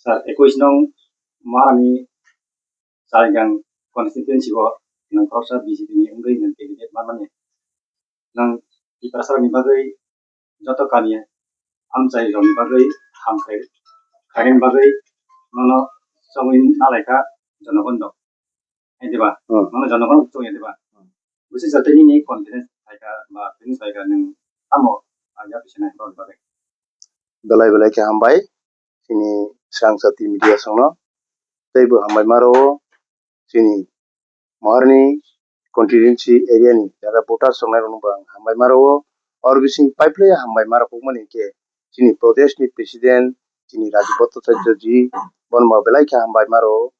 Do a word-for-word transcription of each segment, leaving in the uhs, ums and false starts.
Sir, ekush nong Maharani Charigang constituency o nang khoroksa B J P ni wngwi nang candidate manmani. Nang Tiprasa ni bagwi joto kami amchai rok ni bagwi hamkrai khaireng bagwi nono chongwi nalaikha jonogon rok. Hai diba? Hmm. Nono jonogon rok chongya diba? Hmm. Busi jatani ni confidence phaikha ba feelings phaikha nang tamo ya bisina rok ni bagwi. Belai belai khe hambai. Chini Srang Jati media songno teibo hambai maro chini Maharani constituency area ni jara voters songnai rokno bo ang hambai maro. Or bising paiphile hambai maro kukmani khe chini Pradesh ni president chini Rajibhata Chaitya ji bono bo belai khe hambai maro.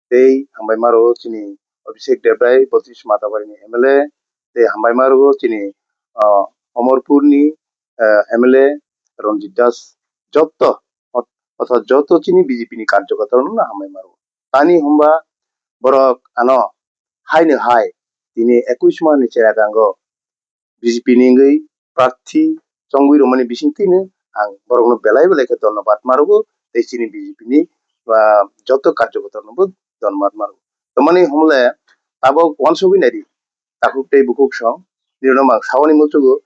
Tei hambai maro chini Abhishek Debrai, Botris Matabari ni M L A, tei hambai maro chini, ah, Amarpur ni, ah, M L A Ranjit Das, joto, ot-, otha joto chini B J P ni karjokarta rokno hambai maro. Tani hwnba borok ano haino hai tini ekush man ni cheragango B J P ni wngwi prarthi chongwi rwmani bisingtwino ang borokno belai belai khe dhonnobad ma rwgo tei chini B J P ni, ah, joto karjokarta rokno bo dhonnobad ma rwgo. Tamani hwnle tabok uansugwi naidi, takhuk tei bukhuk song, nini rwma sawani muchugo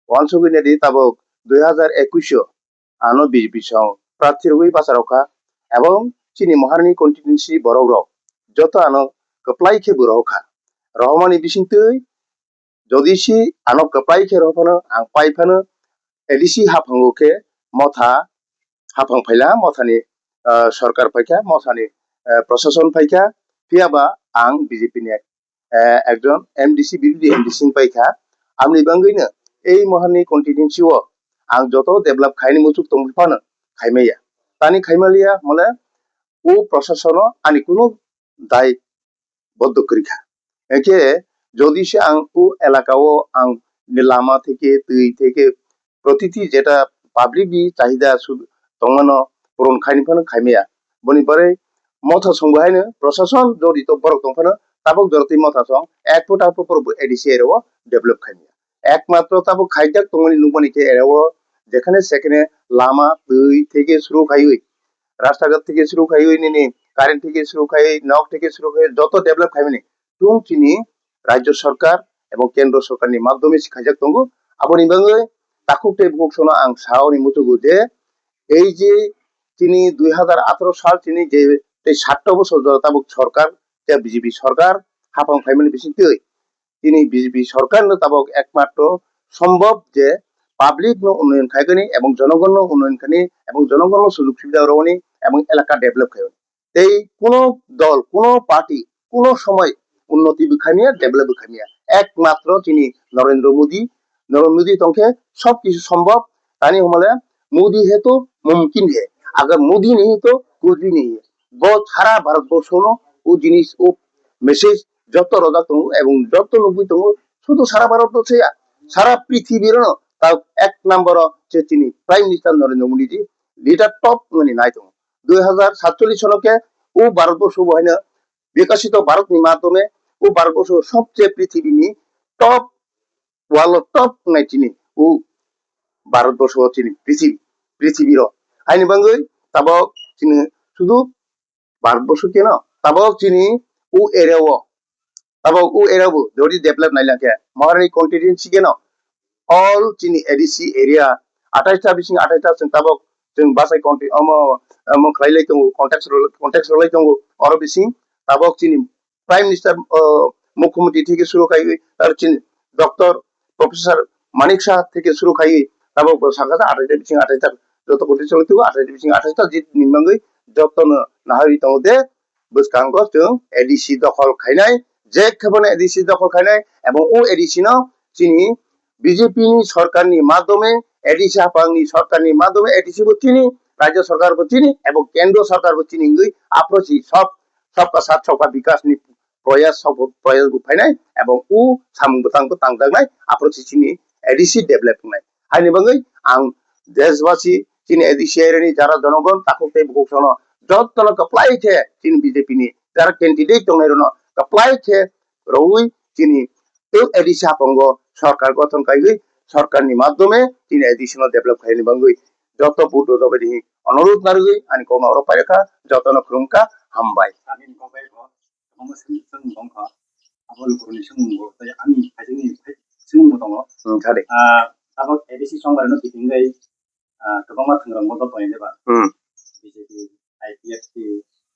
uansugwi naidi tabok dui hazar ekush o ano B J P song prarthi rwgwi bacha rwkha, ebong chini Maharani constituency borok rok joto ano kwplai khe bo rohorkha. Rohormani bisingtwi jodi se ano kwplai khe rohorphano ang paiphano A D C haphango khe motha haphang phaila, mothani, ah, sorkar phaikha, mothani, ah, prosason phaikha, phiyaba ang B J P ni eh, ekjon M D C, birodhi M D C wng paikha. Amni bagwino ei Maharani constituency o ang joto develop khaini muchuk tongwi phano khaimaya. Tani khaimaliya hwnle o prosasono ani kunu dai boddo kwrwikha. Hwnkhe jodi se ang o elaka o ang ni lama theke, twi theke, protiti jeta public ni chahida su-, tongmano puron khaini phano khaimaya. Boni bagwi motha songbo haino prosason jorito borok tong phano tabok jorotwi motha song ek foot ek foot borok bo A D C area o develop khaimaya. Ekmatro tabok khaijak tongmani nukmani khe area o jekhane sekhane lama, twi theke suru khaiwi, rasta ghat theke suru khaiwi, nini current theke suru khaiwi, nok theke suru khaiwi joto develop khaimani. Tung chini Rajya Sarkar ebong Kendra Sarkar ni madhyome se khaijak tongo. Aboni bagwi takhuk tei bukhuk sono ang saoni muchugo je ei je chini dui hazar atharo sal chini je tei satto bosor jora tabuk sarkar, je B J P sarkar hapang phaimani bisingtwi chini B J P sarkar no tabuk ekmatro sombhob je public no unnoyon khaikani ebong jonogon no unnoyon khani ebong jonogon no sujog subida rwani ebong elaka develop khaiyani. Tei kuno dol, kuno party, kuno somoi unnoti bwkhamya, develop bwkhamya. Ekmatro chini Narendra Modi, Narendra Modi tongkhe sob kisu sombhob. Tani hwnmale Modi hai to mumkin hai. Agar Modi nahi to kuch bhi nahi hai. Bo sara Bharat borsho no o jinis, o message joto rojak tongo ebong joto nugwi tongo. Sudu sara Bharat borsho ya, sara prithibi rano ta ek number o je chini Prime Minister Narendra Modi ji leader top wngmani nai tongo. Dui hazar satchollish sono khe o Bharat borsho bo haino bikasito Bharat ni madhyome o Bharat borsho sobche prithibini top, world o top wngnai chini o Bharat borsho chini prithibi, prithibi ro. Haini bagwi tabok chini sudu Bharat borsho keno tabok chini o area o tabok o area bo jodi develop nai lang khe Maharani constituency keno all chini A D C area athais ta bising athais ta chwng tabok chwng bachai conti-, omo, omo khlai lai tongo, context rw-, context rw lai tongo. Oro bising tabok chini Prime Minister, o, Mukhyamantri theke suru khaiwi, aro chini Doctor Professor Manik Saha theke suru khaiwi, tabok bo sakha athais ta bising athais ta joto constituency rw lai tongo, athais ta bising athais ta jit ni bagwi jotono nahari tongo de, bwskango chwng A D C dokhol khainai, je khe bono A D C dokhol khainai, ebong o A D C no chini B J P ni sorkar ni madhyome, A D C haphang ni sorkar ni madhyome, A D C bo chini, Rajya Sarkar bo chini, ebong Kendra Sarkar bo chini wngwi aphuru si sob, Sabka Sath Sabka Vikas ni proyas, sob proyas bo phainai, ebong o samung bwtang bo tangjaknai, aphuru si chini A D C develop wngnai. Haini bagwi ang deshbasi chini A D C area ni jara jonogon takhuk tei bukhuk sono jotono kwplai khe chini B J P ni jara candidate tongnai rokno kwplai khe rwui chini A D C haphongo sorkar gothon kaiwi sorkar ni madhyome chini A D C no develop khaini bagwi joto vote rwjabai di Onorudh narwgwi ani kokno oro pairwkha, jotono khulumkha, hambai. Ani kokbai bo, kwbangma swng-, swngmung tongkha. Abo lukurokni swngmungo tei ani phaisingni phai-, swngmung tongo. Hmm, kha de. Ah, abo A D C chongmarino kitingwi, ah, kwbangma thwngrok bodol tongo diba? Hmm. B J P, I P F T,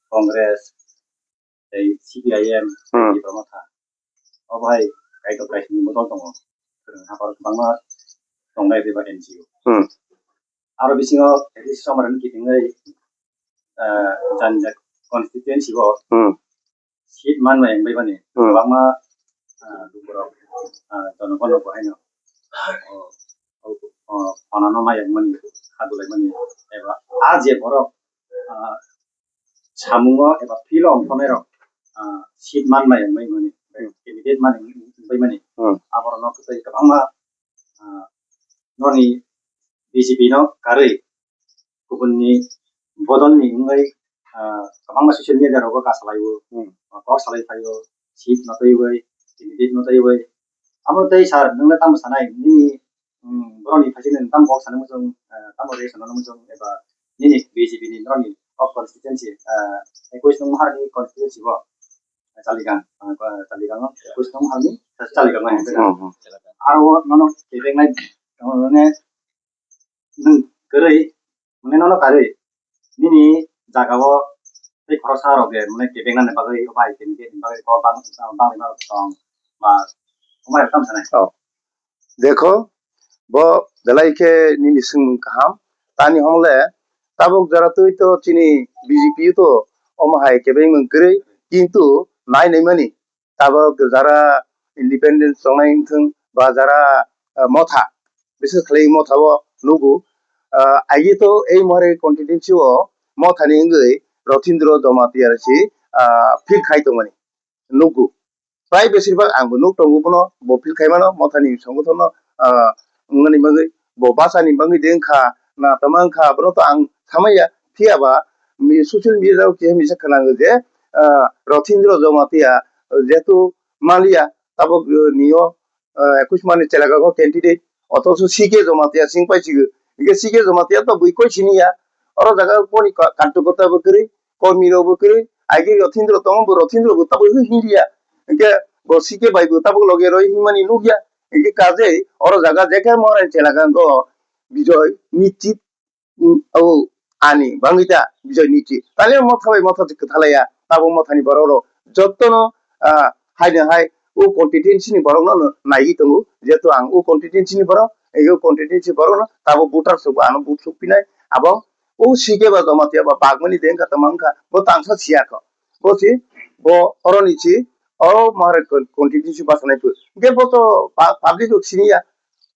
Congress, tei C P I M, Hmm. Tipra Motha. Obo hai Kaitor kaisingni bodol tongo. Kwrwng hapharo kwbangma tongnai bebak N G O. Hmm. Aro bisingo at least chongmarino kitingwi, ah, jani jat constituency o Hmm. seat manmani wngwi mani Hmm. kwbangma, ah, lukurok, ah, jonogono bo haino, oh, oh, oh, phonano ma yakmani, kha dulaimani, eba a je borok, ah, samungo eba field o ongkhornairok, ah, seat manmani wngwi mani, Hmm. candidate mani wngwi mani, Hmm. aborokno tei kwbangma, ah, noni B J P no karwi kubunni bodolni wngwi, ah, kwbangma social media rogo kok salaio, Hmm. kok salai phaio, seat no twiwi, candidate no twiwi. Amo tei sir, nwngno tamo sanai, nini, hmm, borokni phaisingni tamo kok sana muchung, ah, tamo rei sana muchung, eba nini B J P ni norokni kok constituency, ah, ekush nung harni constituency bo, Chaligang, ah, Chaligang, ekush nung harni Chaligang. Hmm, hmm. Aro nono kebengnai, nono ne nwng kwrwi, mane nono karwi, nini jagao tei khoroksa rok je, mane, kebengnani bagwi, obai, kebengni bagwi kok bang-, banglaima rok tong, ba obai rok tamo sanai. Oh. Dekho, bo belai khe nini swngmung kaham. Tani hwnle tabuk jora twi to chini B J P to omo hai kebengmung kwrwi, kintu nai naimani tabuk jara independent tongnai wngthung ba jara, ah, motha, bises khlai motha o nugo, ah, aigi to ei mohari constituency o mothani wngwi Rothindro Jamatia si, ah, field khai tongmani nugo. Prai besir bak ang bo nuk tongo bono, bo field khai mano, mothani songothono, ah, wngmani bagwi, bo bachani bagwi de wngkha, na tama wngkha, bono to ang samaya, phiya ba mi social media o keha misa khwnango je, ah, Rothindro Jamatia, jehetu maliya, tabuk, eh, nio, eh, ekush mani chelaka o candidate, othocho C K Jamatia sing pai sigo. Hingke C K Jamatia to bui koi siniya. Oro jaga boni ka-, karjokota bo kwrwi, kormi rok bo kwrwi, aige Rothindro tongo, bo Rothindro bo tabuk hinliya. Hingke bo C K bai bo tabuk loge roi hinmani nukya. Hingke kajei oro jaga jekhe Moharan chelaka go Bijoy nichit. Mm, o ani bangwi ta Bijoy Niti. Tale motha bai motha se kwthalaya, abo mothani borok rok jotono, ah, haino hai o constituency ni borok no naiwi tongo, jehetu ang o constituency ni borok, ego constituency borok no tabo voter se bo ano vote suk pinai, abo o C K ba Jamatia ba bagmani de wngkha tama wngkha, bo tangsa siya kho, bo si, bo oroni si, o Mahara con-, constituency bachanaiphu, hingke bo to pa-, public rok siniya,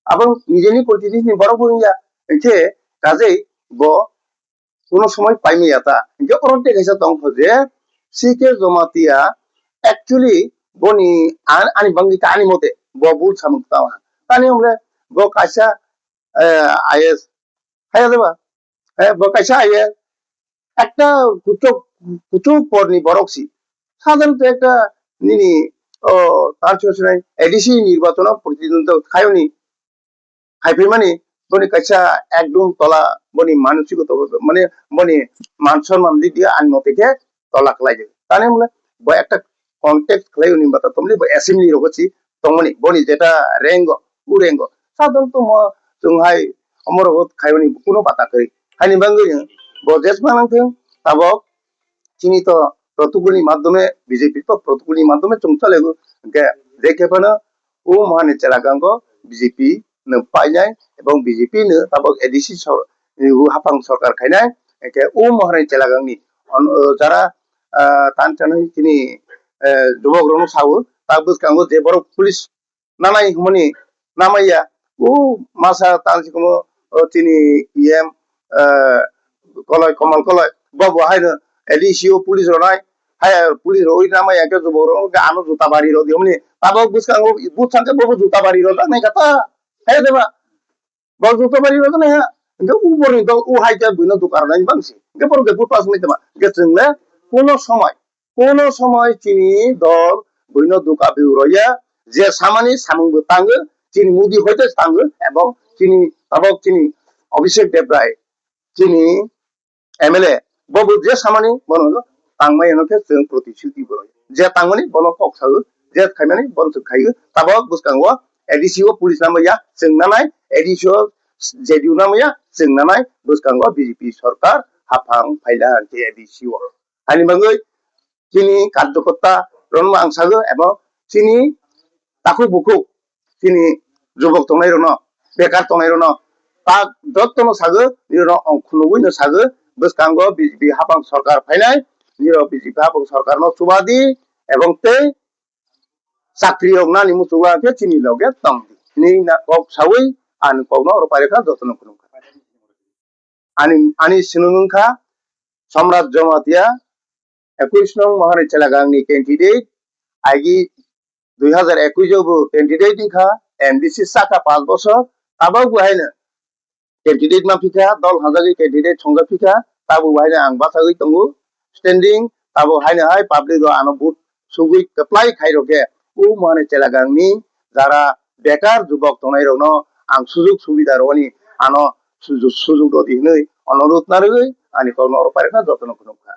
abo nijeni constituency ni borok bo wngya, hingke kajei bo kuno somoi paimaya ta. Hingke oro tei kaisa tongkho je C K Jamatia actually boni an-, ani bangwi ta ani mote bo bul samung tangha. Tani hwnle bo kaisa, eh, I A S haya de ba? Eh, bo kaisa I A S ekta kuchuk, kuchuk porni borok si. Sadharonto ekta nini, o, tar chwng chwng A D C nirbachono protidwondita khayoni. Haiphimani boni kaisa ekdom tola boni manusigoto mane boni man sonman di dia ani mote khe tola khlai di. Tani hwnle bo ekta contact khlai uni bata tomli bo assembly rogo si tongmani boni jeta rank o u rank o sadol tomo chwng hai omo rogo khaimani kuno bata kwrwi. Haini bangwi bo jesma nang thung tabok chini to protocol ni madhyome B J P to protocol ni madhyome chwng chalaigo hwnkhe je khe phano o mohani chelagango B J P no painai ebong B J P no tabok A D C sor-, o haphang sorkar khainai, hwnkhe o mohani chelagangni on-, o jara, ah, tan chanwi chini, eh, jubok rokno sao, ta bwskango je borok police nanai hwnmani namaiya, o masa tan sikomo, o chini E M, eh, Koloi, Komal Koloi, bo bo haino A D C o police rok nai, hai police rok oi nama ya khe bo rok ano juta bari rok diyo mani, tabok bwskango bwsang khe bo juta bari rok nai kata, hai de ba, bo juta bari rok nai ha, hingke u borok ni dol u hai khe buino dukan rok nai bang si, hingke borok de bupha songwi tongma, hingke chwng le kuno somoi, kuno somoi chini dol buino duka biu rok ya, je samani samung bo tango, chini mudi hoite tango, ebong chini tabok chini Abhishek Debrai, chini M L A, bo bo je samani bono tangmani no khe chwng protishuti bo rw. Je tangmani bono kok sago, je khaimani bono chwng khaigo. Tabok bwskango A D C o police namaya chwng nanai, A D C o J D U namaya chwng nanai, bwskango B J P sarkar haphang phaila hwnkhe A D C o. Ani bagwi chini karjokorta rokno ang sago, ebong chini takhuk bukhuk, chini jubok tongnai rokno, bekar tongnai rokno, tak jotto no sago, nirok no ong khunugwi no sago, bwskango B J P haphang sarkar phainai, nirok B J P haphang sarkar no chuba di, ebong tei chakri rok nani muchungo khe chini loge tong di. Hinwi na kok sawi ani kok no oro pairikha joto no khulumkha. Ani, ani sinung wngkha Somrat Jamatia, ekush nong Mohani Chelagangni candidate, agi dui hazar ekush o bo candidate wngkha, M D C saka panch bosor, tabok bo haino candidate ma phikha, dol hamjagwi candidate songjak phikha, tabok bo haino ang bachagwi tongo, standing, tabok haino hai public rok ano vote sugwi kwplai khai rokhe, o Mohani Chelagangni jara bekar jubok tongnai rokno ang sujug subida rwani ano sujug, sujug rwdi hinwi onurodh narwgwi ani kokno oro pairikha jotono khulumkha.